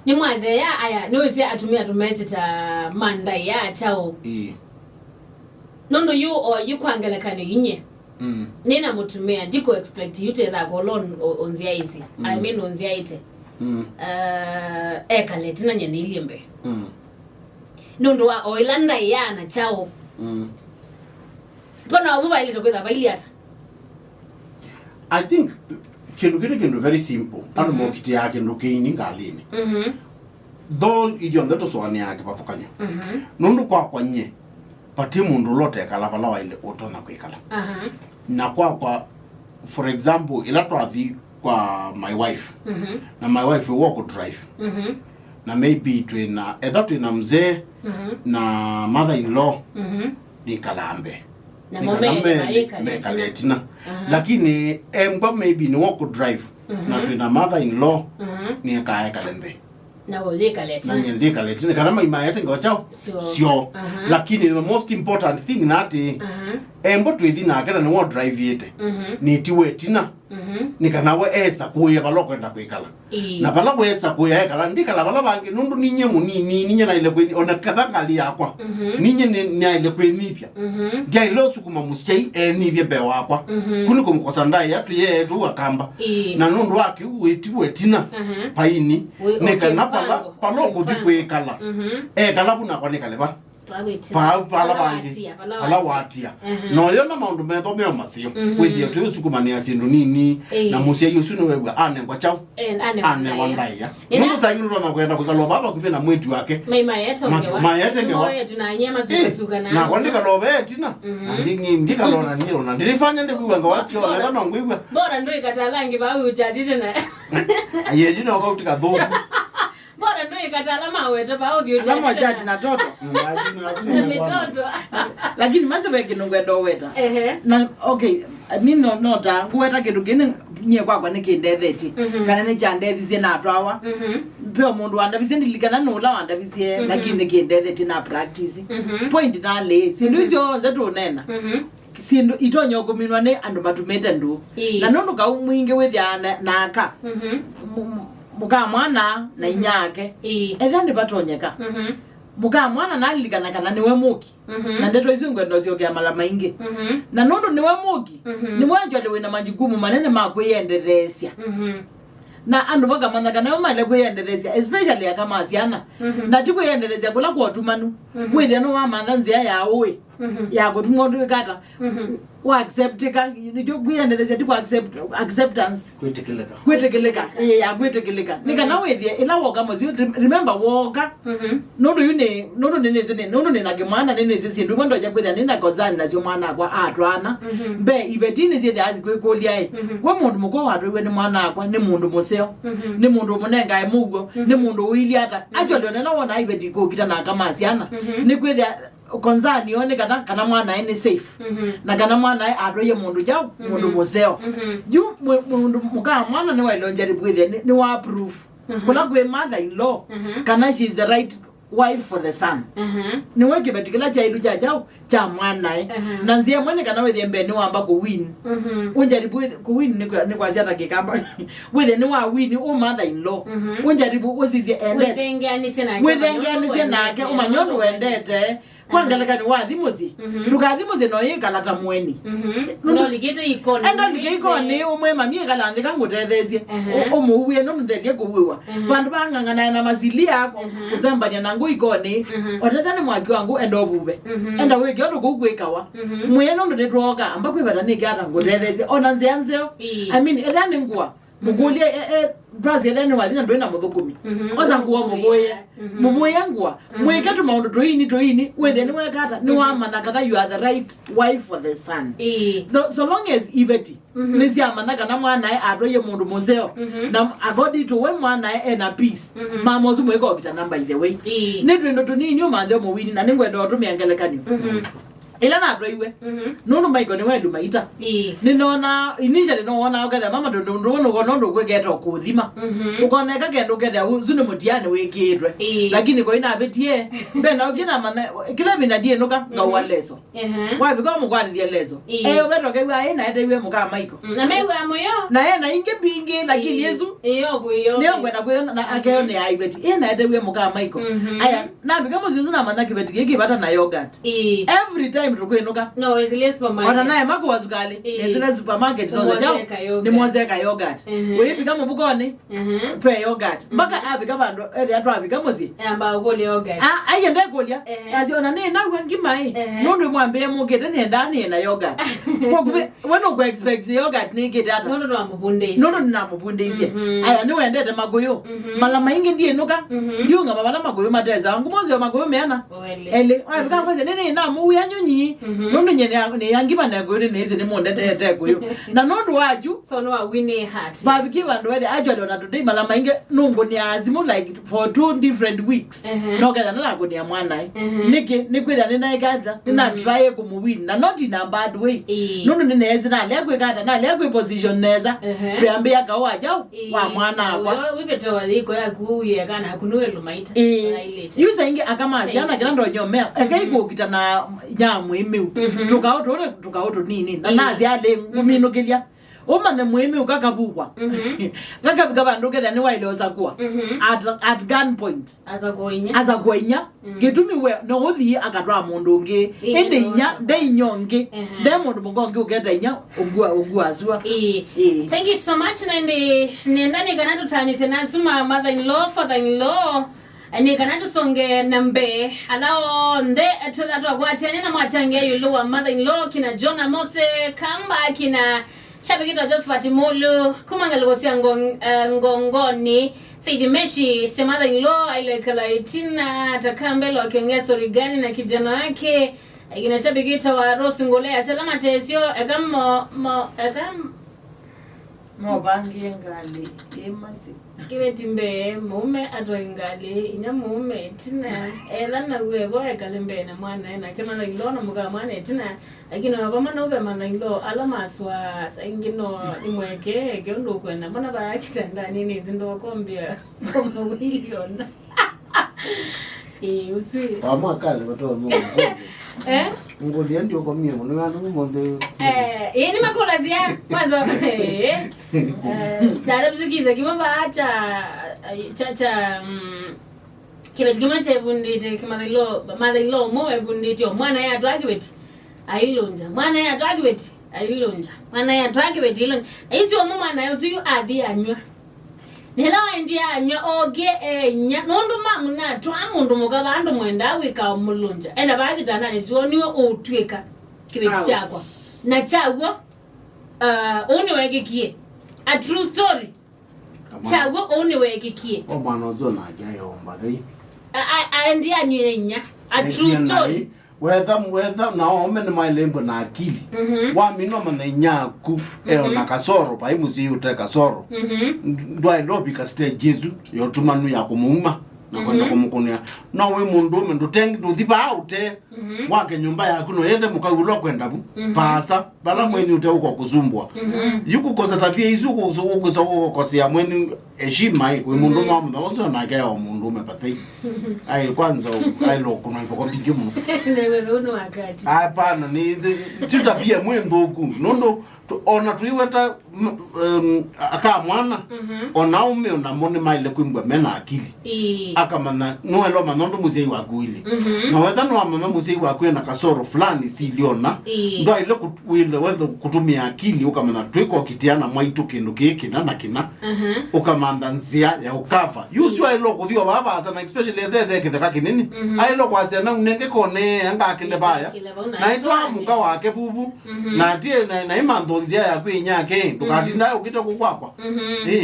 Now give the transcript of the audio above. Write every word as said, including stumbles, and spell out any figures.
Nĩmwatheea aya, nĩwĩsĩ atumĩa tũmesĩ ta ma ndaĩa kyaũ. Ĩĩ. Nũndũ yu o yu kwa ngelekany'o inye. Mm. Nĩna mũtumĩa, ndikũ expect yu tetha kolo ũnzyaĩsye. I Mm. mean ũnzyaĩte. Mm. Uh, ekale ĩtina nye nĩilyĩ mbee. Mm. Nũndũ wa o ĩla ndaĩa na kyaũ. Mm. Mbona omu vailĩte kwĩtha vailĩ ata? I think kĩndũ kĩu nĩ kĩndũ very simple. Andũ Mhm. mokitĩaa kĩndũ kĩini ngalĩnĩ. Mhm. Though ithyonthe tũsũanĩaa kĩvathũkany'o. Mhm. Nũndũ kwakwa nyie, vati mũndũ ũla ũtekala vala waĩle ũtonya kwĩkala. Aha. Na kwakwa, for example, ĩla twathi kwa my wife, Mhm. na my wife we walk drive, Mhm. na maybe twĩna, etha twĩna mzee Mhm. na mother in law, Mhm. nĩkalaa mbee. Na Nĩ mo kana meĩle me- mayĩkale mekale ĩtina. Ĩtina. Aha. Lakini embwa maybe nĩ walk drive, Mhm. na twĩna mother in law, Mhm. nĩekaa ekale mbee. Na ũyĩkale ĩtina. Na nyie ndyĩkale ĩtina, kana maimaete ngewa kyaũ? Syo. Syo. Aha. Lakini the most important thing na atĩ, Aha. embo twĩthi nake na nĩwe driveĩte. Mhm. Nĩtiwe ĩtina. Mhm. Nĩ kana we esa kũĩa vala ũkwenda kwĩkala. Ĩĩ. Na vala wesa kũĩa ekala, ndikala vala vangĩ, nũndũ ninyie mũnini, ninyie naĩle kwĩthi, ona katha ngalĩ yakwa. Mhm. Ninyie nĩ- naĩle kwĩnyivya. Mhm. Ndyaĩle ũsukuma mũsyai enyivye mbee wakwa. Mhm. Kũ nĩ kũmũkosa ndaĩa tũyee tũu akamba. Ĩĩ. Na nũndũ wa kĩu wĩtiwe ĩtina, Aha. paini, Wĩ- nĩ kana okay, vala, mpango. Vala Okay, ũkũthi mpango. kwĩkala. Mhm. Ekala vu nakwa nĩkale va. Paa, paa, pala Pala vangĩ, watia, pala pala watia. watia. Aha. Na ũyona maũndũ methomeo maseo. Mhm. Wĩthie tũisukumanĩa syĩndũ nini, Ĩĩ. na mũsyai ũsu nĩwew'a anengwa kyaũ? Eh, anengwa Anengwa ndaĩa. ndaĩa. Nĩna- Nũndũ sai nũtonya kwenda kwĩkala vava vakuvĩ na mwĩĩtu wake. Mai maete ngewa. Maete ngewa. Moe tunanyie Eh, masuka na. Nakwa ndikala ove ĩtina. Mhm. Na ndingĩ ndikalona nilo na ndilifanya ndikwĩw'a ngewa sio, Bora- nenda no ngwĩw'a. Bora ndũikatala ngi vau uchatite na. Ayeji no vau tikathũku. Bora ndũikatala mawete vau uchatite. Ala machati na toto. Mm, aji- aji- Na mitoto. Lakini mase ve kĩndũ ngwenda ũweta. Ehe. Na okay, mi no no ta ngweta kĩndũ kĩnĩ nyie kwakwa nĩkĩndethetye. Mhm. Kana nĩkyandethisye na atwawa. Mhm. Veo mũndũ wandavisye ndilikana nũla wandavisye, Mhm. lakini nĩkĩndethetye na practice. Mhm. Point nalĩ, syĩndũ Mhm. icio onthe tũnena. Mhm. Syĩndũ itonya ũkũminwa nĩ andũ matumĩte ndũũ. Ĩĩ. Na nũndũ kau mwingĩ wĩthĩaa na, na aka. Mhm. Mu- mu- mũka mwana na Mhm. inya ake. Ĩĩ. Etha nĩvatonyeka. Mhm. Mũka mwana nalilikana kana nĩwe mũki. Mhm. Na ndeto isu ngwenda ũsyokea mala maingĩ. Mhm. Na nũndũ nĩwe mũki, Mhm. nĩwe actually wĩna majukumu manene ma kwĩyendetheesya. Mhm. Na andũ vakamanya kana nĩwe maĩle kwĩyendetheesya, especially aka ma syana. Mhm. Na ti kwĩyendetheesya kũla kwa ũtumanu. Mhm. Wĩthĩa nĩwamantha nzĩa ya ũĩ, Mhm. ya kũtumwa ũndũ ĩkata. Mhm. Wa acceptĩka, nĩkyo kwĩyendetheesya ti kwa accept, acceptance. Kwĩtĩkĩlĩka. Kwĩtĩkĩlĩka, ĩĩ, ya kwĩtĩkĩlĩka. Nĩ kana Mhm. wĩthĩe, ĩla woka mũsyĩ, rem- remember woka, Mhm. nũndũ yu nĩ, nũndũ nĩnĩsĩ nĩ, nũndũ nĩna kĩmwana, nĩnĩsĩ syĩndũ imwe ndonya kwĩthĩa nĩna concern nasyo mwana akwa atwaana. Mhm. Mbe, iveti nĩsyĩthĩaa sikwĩkũlya ĩ, Mhm. we mũndũ mũkwa watwaiwe nĩ mwana akwa, nĩ mũndũ mũseo, Mhm. nĩ mũndũ ũmũnengae mũuo, Mhm. nĩ mũndũ ũilyĩ ata. Mhm. Actually, onela wona iveti kũkita na aka ma syana, Mhm. nĩkwĩthĩa concern yoo nĩ kana, kana mwanae nĩ safe. Mhm. Na kana mwanae atwaie mũndũ kyaũ, Mhm. mũndũ mũseo. Mhm. Yu mwe- mũndũ mũkaa mwana nĩwaĩle ũjaribu kwĩthĩa nĩ- nĩwa approve. Mhm. Kũla kwĩ mother in law, Mhm. kana she is the right wife for the son. Mhm. Nĩwe kĩveti kĩla kyaĩlu kya kyaũ, kya mwanae. Mhm. Na nzĩa ĩmwe nĩ kana wĩthĩe mbee nĩwamba kũwin. Mhm. Ũjaribu wĩth- kũwin nĩ kwa- nĩ kwasya ta kĩkamba. Wĩthĩe nĩwawin ũ mother in law. Mhm. Ũjaribu ũsisye endete. Wĩthengeanĩsye nake, Wĩthengeanĩsye nake, ũmanye ũndũ wendete. Kwa ngelekany'o wathi mũsyĩ, Mhm. ndũkathi mũsyĩ no yĩkala ta mũeni. Mhm. Nũndũ- Ndolike ikonĩ. Enda ndolike ikonĩ, ũmwe mami ĩkala nthĩ ka ngũtetheesye. Mhm. Ũ- ũmũuĩe nũndũ ndeke kũuĩwa. Mhm. Vandũ vang'ang'anae na masili yako, Mhm. kũsembany'a na ngũ ikonĩ. Mhm. Onetha nĩ mwaki wa ngũ, enda ũvuve. Mhm. Enda wĩke ũndũ kũu kwĩkawa. Mhm. Mwĩe nũndũ nĩtwooka, amba kwĩvata nĩke ata ngũtetheesye. Ona nzĩa nzeo. Ii. I mean, ethĩa nĩ ngũa. Mũkũlye, e, e, twasye ethĩa nĩ wathi na ndwĩ na mũthũkũmi. Mhm. Osa ngũa mũvũĩe. Mhm. Mũvũĩe ngũa. Mhm. Mwĩke tũmaũndũ tũini tũini, wĩthĩe nĩweka ata, nĩwamanya kana you are the right wife for the son. Ĩĩ. Tho- so long as iveti, Mhm. nĩsyamanya kana mwanae atwaie mũndũ mũseo, Mhm. na according to we mwanae ena peace, Mhm. mama ũsu mwĩka ũkitana by the way. Ĩĩ. Nĩ twĩndũ tũnini ũmanthe mũwini, na nĩngwenda ũtũmĩa ngelekany'o. Mhm. Ĩla natwaiwe, mhm, nũndũ Michael nĩwe Lumaita. Ĩĩ. Nĩnona, initially nĩwonaa ũkethĩa mama ndũndũ ndũndũ nũndũ ũkwĩkĩte ũkũthima. Mhm. Ũkoneka kĩndũ ũkethĩa ũsu nĩ mũtiani wĩkĩĩtwe. Ĩĩ. Lakini koi navĩtie, mbee na ũkĩ namanya, kĩla ĩvinda ndiĩnũka, ngaua, mhm, leso. Ehe. Wavika ũmũkwatĩthya leso. Ĩĩ. Eyo vetokew'a ĩ na etewe mũka Michael. Mm, na mew'a mũyo. Na ena ingĩ mbingĩ, lakini, ĩĩ, ĩsu, ĩyo kwĩyo, nĩyo ngwenda kwĩyona, na akeyonea iveti. Ĩ na etewe mũka Michael. Mhm. Aya, navika mũsyĩ ũsu namanya kĩveti gĩkĩ vata na yogurt. Ĩĩ. Every time tũkwĩnũka. No, wesile supermarket. Ona naye makũwa sukalĩ. Ĩĩ. Nesile supermarket, no, nĩmwoseka yogurt. Nĩmwoseka yogurt. Mhm. Wĩvika mũvukonĩ, mhm, pe yogurt. Mpaka, mhm, avika vandũ, ethĩa twavika mũsyĩ. Amba ũkũlya yogurt. Ah, aiye ndekũlya. Ehe. Asi ona nĩ naua ngima ĩ. Ehe. Nũndũ mwambĩe mũkĩte nĩendaa nĩ na yogurt. Kwa kuve, we no expect yogurt nĩ kĩte ata. Nũndũ nĩwamũvundĩisye. Nũndũ nĩnamũvundĩisye. Mhm. Aya nĩwendete makũyũ. Mhm. Mala maingĩ ndiĩnũka. Mhm. Ndiũngama vala makũyũ matesa. Ngũmũseo makũyũ meana. Elĩ. Elĩ. Wavika kwasya, nĩ, nĩ, namũwĩa nyunyi. Mhm. Nũndũ nye nĩ, nĩ yangi vana kũyũ nĩ nĩsĩ nĩ mũndetete kũyũ. Na nũndũ wa ju. So no a win a heart. Vaviki vandũ wethe, actually, ona today, mala maingĩ, nũngũnĩa simu, like, for two different weeks. Ehe. No ketha nĩnakũnĩa mwanae. Ehe. Nĩkĩ? Nĩkwĩthĩa nĩnaeka ata? Mhm. Nĩna try kũmũwin. Na not in a bad way. Ĩĩ. Nũndũ nĩneesĩ nalea kwĩka ata? Nalea kwĩ position nesa. Ehe. Twĩambĩa kaũ wa jau. Ĩĩ, wa mwana akwa. Ũyo wĩvĩtawa yĩko yaku ũwie kana aku nĩwe Lumaita. Ĩĩ. Yu saingĩ akamasya na kĩla ndonyomea, ekai kũkita na nya mũĩmĩu. Mhm. Tũkaũ tũrĩ, tũkaũ tũnini. Na, ĩĩ, nasya alĩ, ngũminũkĩlya. Ũmanye mũĩmĩu kakavukwa. Mhm. Kakavika vandũ ketha nĩwaile ũsakũa. Mhm. At, at gunpoint. Asakũa inya. Asakũa inya. Mm. Kĩtumi we no ũthi akatwaa mũndũ ũngĩ. Ĩĩ, ĩndĩ inya, nde inya ũngĩ. Ehe. Nde mũndũ mũka ũngĩ ũketa inya, ũngua, ũngua asua. Ĩĩ. Ĩĩ. Thank you so much, na ĩndĩ nenda nĩ kana tũtaanĩsye na asu ma mother in law, father in law, nĩ kana tũsonge na mbee. Ala onthe twetha twakwatĩanĩa na mwachangia ĩũlũ wa mother in law, kina Jonah Mose Kamba, kina Shabikitwa Josephat Mulu, kuma ngalĩko sya Ngong-, eh, Ngongoni, Faith Meshi, sya mother in law, ailekala ĩtina, Takambelo akĩongea story gani na kijana wake, akina shabikitwa wa Rose Ngole, asela matesyo, eka mo, mo, eka m-, movangie ngalĩ ĩ masi. Kĩveti mbee, mũũme atwae ngalĩ, inya mũũme ĩtina, etha naw'o evo ekale mbee na mwanae, nake mother in law na mũka mwana ĩtina, lakini ona vamwe nau ve mother in law ala maswaa, saingĩ no nĩmweke eke ũndũ ũkwenda. Mbona vaa kĩtandanĩ nĩsĩ ndokombĩa ngoma wĩliona. Ĩĩ, ũsu ĩ. Wa mwakale vatoa mũndũ. Eh? Ngũlya ndiũkomie mũno andũ mũnthĩ. Eh, ĩĩ nĩmakũlasya kwanza. Eh, eh, dada msikiza kĩmwe vaa cha, cha, cha, mm, kĩveti kĩmwe kyevundĩte kĩmathailo, mathailo ũmwe wevundĩtye o mwana yatwaa kĩveti ailũngya. Mwana yatwaa kĩveti ailũngya. Mwana yatwaa kĩveti ailũngya. Na isi ũmwe mwana ũsu yu athi anyw'a. Na ĩla waendie anyw'a, ookie e inya, nũndũ mamu natwaa mũndũ mũka vandũ mwendaa wĩkaa mũlũngya. Enda vaa kĩtandanĩ, siwoniwe ũũtw'ĩka kĩveti kyakwa. Na kyaw'o, uh, ũu nĩweekĩkie. A true story. Kyaw'o ũu nĩweekĩkie. O mwana ũsu onake aĩomba thei. A, a, aendie anyw'ĩe inya. A true story. Wetha, wetha na aũme nĩmaĩlembwe na akili. Mhm. Waminwa manya inya aku, eona kasoro, vai mũsyai ũte kasoro. Mhm. Ndwaĩle ũvika stage ĩsu ya ũtumanu ya kũmũuma na kwenda kũmũkũnĩa. No wĩ mũndũũme, ndũtengi, ndũthi vaa ũte. Mhm. Wake nyũmba yaku, no yethe mũkau ũla ũkwenda vu. Mhm. Paasa, vala mwenyu ũte ũko kũsumbwa. Mhm. Yu kũkosa tabia isu, ũkũsa, ũkũsa, ũkũkosea mwenyu heshima, ĩ, kwĩ mũndũ, mhm, wa mũthenya ũcio nake o mũndũũme pathei. Ai, kwanza, ai, lo, kuna ipoko mbingĩ mũno. Newe rũnũ wakati. Hapana, nĩ, nĩ, ti tabia ĩmwe nthũku. Nũndũ, tu-, ona tũiweta, m-, em, aka mwana, mhm, ona aũme onamo nĩmaĩle kwĩmbwa mena akili. Ĩĩ. Akamanya, nũelo manya ũndũ mũsyai waku wĩlĩ. Mhm. Na wetha nĩwamanya mũsyai waku ena kasoro fulani siliona, ĩĩ, ndwaĩle kũt-, wĩle wethe kũtũmĩa akili, ũkamanya twĩkokitĩa na mwaitũ kĩndũ kĩĩ kĩna na kĩna. Mhm. Ũkamantha nzĩa ya ũkava. Yu ũsu aĩle kũthi o vaa vaasa, na especially ethe ethe kĩtheka kĩnini. Mhm. Aĩle kwasya, "Na unenge kone, angakĩle vaya." Kĩle vau na naitwa mũka wake vuvu. Mhm. Na atie, na, na imantho nzĩa yaku inyake, ndũkatinda, mhm, ũkĩte kũkwakwa. Mhm. Ĩ,